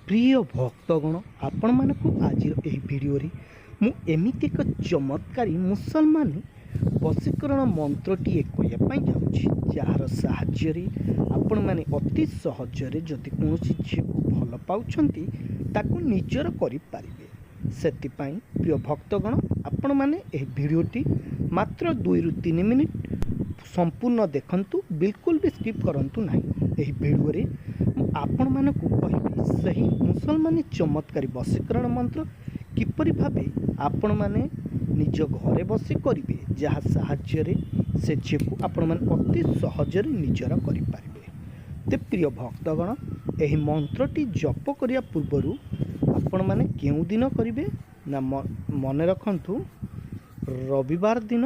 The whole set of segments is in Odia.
ପ୍ରିୟ ଭକ୍ତଗଣ, ଆପଣମାନଙ୍କୁ ଆଜିର ଏହି ଭିଡ଼ିଓରେ ମୁଁ ଏମିତି ଏକ ଚମତ୍କାରୀ ମୁସଲମାନ ବଶୀକରଣ ମନ୍ତ୍ରଟିଏ କହିବା ପାଇଁ ଯାଉଛି, ଯାହାର ସାହାଯ୍ୟରେ ଆପଣମାନେ ଅତି ସହଜରେ ଯଦି କୌଣସି ଝିଅକୁ ଭଲ ପାଉଛନ୍ତି ତାକୁ ନିଜର କରିପାରିବେ। ସେଥିପାଇଁ ପ୍ରିୟ ଭକ୍ତଗଣ, ଆପଣମାନେ ଏହି ଭିଡ଼ିଓଟି ମାତ୍ର 2ରୁ 3 ମିନିଟ୍ ସମ୍ପୂର୍ଣ୍ଣ ଦେଖନ୍ତୁ, ବିଲକୁଲ ବି ସ୍କିପ୍ କରନ୍ତୁ ନାହିଁ। ଏହି ଭିଡ଼ିଓରେ ମୁଁ ଆପଣମାନଙ୍କୁ କହିବି ସେହି ମୁସଲମାନୀ ଚମତ୍କାରୀ ବଶୀକରଣ ମନ୍ତ୍ର କିପରି ଭାବେ ଆପଣମାନେ ନିଜ ଘରେ ବସି କରିବେ, ଯାହା ସାହାଯ୍ୟରେ ସେ ଝିଅକୁ ଆପଣମାନେ ଅତି ସହଜରେ ନିଜର କରିପାରିବେ। ତ ପ୍ରିୟ ଭକ୍ତଗଣ, ଏହି ମନ୍ତ୍ରଟି ଜପ କରିବା ପୂର୍ବରୁ ଆପଣମାନେ କେଉଁ ଦିନ କରିବେ ନା, ମନେ ରଖନ୍ତୁ, ରବିବାର ଦିନ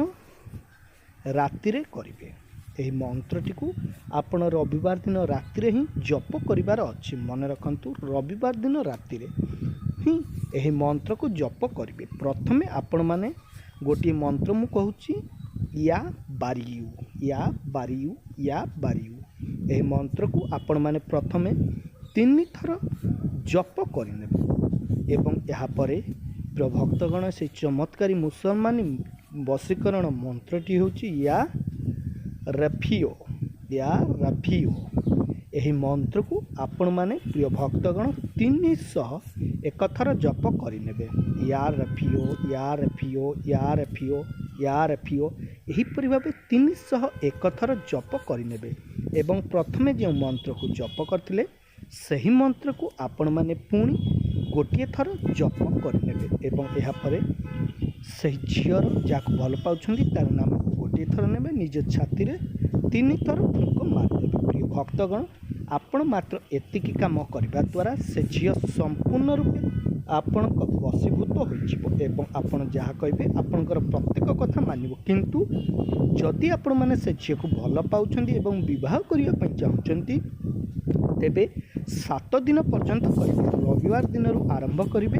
ରାତିରେ କରିବେ। ଏହି ମନ୍ତ୍ରଟିକୁ ଆପଣ ରବିବାର ଦିନ ରାତିରେ ହିଁ ଜପ କରିବାର ଅଛି। ମନେ ରଖନ୍ତୁ, ରବିବାର ଦିନ ରାତିରେ ହିଁ ଏହି ମନ୍ତ୍ରକୁ ଜପ କରିବେ। ପ୍ରଥମେ ଆପଣମାନେ ଗୋଟିଏ ମନ୍ତ୍ର ମୁଁ କହୁଛି, ୟା ବାରିୟୁ, ୟା ବାରିୟୁ, ୟା ବାରିୟୁ। ଏହି ମନ୍ତ୍ରକୁ ଆପଣମାନେ ପ୍ରଥମେ 3 ଥର ଜପ କରିନେବେ ଏବଂ ଏହାପରେ ଭକ୍ତଗଣ, ସେହି ଚମତ୍କାରୀ ମୁସଲମାନୀ ବଶୀକରଣ ମନ୍ତ୍ରଟି ହେଉଛି ୟା ରଫିଓ, ୟା ରଫିଓ। ଏହି ମନ୍ତ୍ରକୁ ଆପଣମାନେ ପ୍ରିୟ ଭକ୍ତଗଣ 301 ଥର ଜପ କରିନେବେ। ୟା ରଫିଓ, ୟା ରଫିଓ, ୟା ରଫିଓ, ୟା ରଫିଓ, ଏହିପରି ଭାବେ 301 ଥର ଜପ କରିନେବେ ଏବଂ ପ୍ରଥମେ ଯେଉଁ ମନ୍ତ୍ରକୁ ଜପ କରିଥିଲେ ସେହି ମନ୍ତ୍ରକୁ ଆପଣମାନେ ପୁଣି ଗୋଟିଏ ଥର ଜପ କରିନେବେ ଏବଂ ଏହାପରେ ସେହି ଝିଅର, ଯାହାକୁ ଭଲ ପାଉଛନ୍ତି, ତାର ନାମକୁ ଗୋଟିଏ ଥର ନେବେ, ନିଜ ଛାତିରେ 3 ଥର ଫୁଙ୍କ ମାରିଦେବେ। ପ୍ରିୟ ଭକ୍ତଗଣ, ଆପଣ ମାତ୍ର ଏତିକି କାମ କରିବା ଦ୍ୱାରା ସେ ଝିଅ ସମ୍ପୂର୍ଣ୍ଣ ରୂପେ ଆପଣଙ୍କ ବଶୀଭୂତ ହୋଇଯିବ ଏବଂ ଆପଣ ଯାହା କହିବେ ଆପଣଙ୍କର ପ୍ରତ୍ୟେକ କଥା ମାନିବ। କିନ୍ତୁ ଯଦି ଆପଣମାନେ ସେ ଝିଅକୁ ଭଲ ପାଉଛନ୍ତି ଏବଂ ବିବାହ କରିବା ପାଇଁ ଚାହୁଁଛନ୍ତି, ତେବେ 7 ଦିନ ପର୍ଯ୍ୟନ୍ତ କରିବେ। ରବିବାର ଦିନରୁ ଆରମ୍ଭ କରିବେ,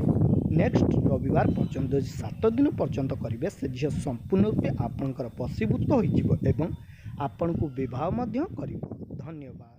ନେକ୍ସଟ ରବିବାର ପର୍ଯ୍ୟନ୍ତ, ଯଦି 7 ଦିନ ପର୍ଯ୍ୟନ୍ତ କରିବେ, ସେ ଝିଅ ସମ୍ପୂର୍ଣ୍ଣ ରୂପେ ଆପଣଙ୍କର ବଶୀଭୂତ ହୋଇଯିବ ଏବଂ ଆପଣଙ୍କୁ ବିବାହ ମଧ୍ୟ କରିବ। ଧନ୍ୟବାଦ।